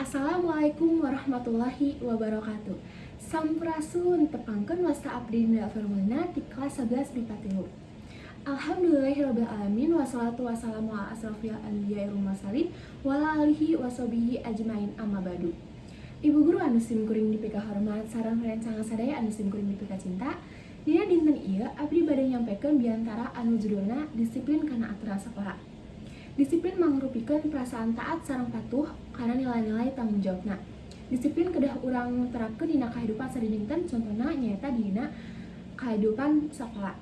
Assalamualaikum warahmatullahi wabarakatuh. Sampurasun, tepangkeun, wasta abdi Dinda Firmulina di kelas 11 MIPA 3. Alhamdulillahirabbil alamin, wassalatu wassalamu ala asrofil anbiya'i wal mursalin wa ala alihi washabihi ajmain, amma ba'du. Ibu guru anu sim kuring dipika hormat sareng rencang sadaya anu sim kuring dipika cinta. Dina dinten ieu abdi bade nyampaikan biantara anu judulna disiplin kana aturan sekolah. Disiplin mangrupikeun perasaan taat sareng patuh kana nilai-nilai tanggung jawabna. Disiplin kedah urang terapkeun dina kahidupan sadinten, contohna nyaeta dina kehidupan sekolah.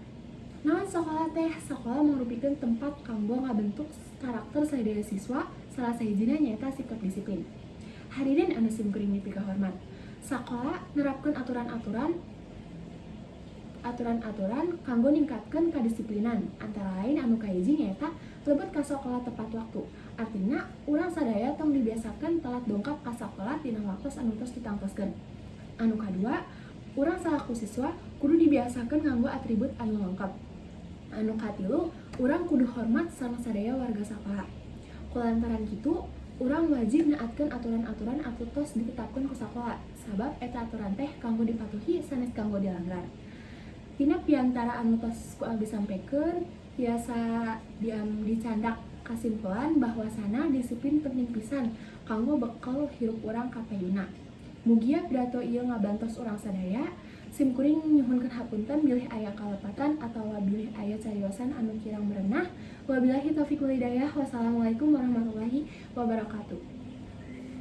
Naon sekolah teh? Sekolah mangrupikeun tempat kanggo ngabentuk karakter sadaya siswa, salah sahijina nyaeta sikap disiplin. Hadirin anu sim kuring dipika hormat. Sekolah nerapkeun aturan-aturan kanggo ningkatkeun kadisiplinan, antara lain anu kahiji nyaeta lebet ka sakola tepat waktu. Artinya, urang sadaya tong dibiasakeun telat dongkap ka sakola tina waktu anu tos ditangtoskeun. Anu kadua, urang salaku siswa kudu dibiasakeun nganggo atribut anu lengkap. Anu katilu, urang kudu hormat sareng sadaya warga sakola. Kulantaran kitu, urang wajib naatkeun aturan-aturan anu tos ditetapkeun ku sakola, sabab eta aturan teh kanggo dipatuhi, sanes kanggo dilanggar. Tina piantara anu tos ku abdi sampaikan tiasa dicandak kasimpulan bahwasana disiplin penting pisan kanggo bekal hirup urang kapayuna. Mugia pidato ieu ngabantos urang sadaya. Sim kuring nyuhunkeun hapunten bilih aya kalepatan atawa bilih aya cariosan anu kirang merenah. Wabillahi taufik wal hidayah. Wassalamualaikum warahmatullahi wabarakatuh.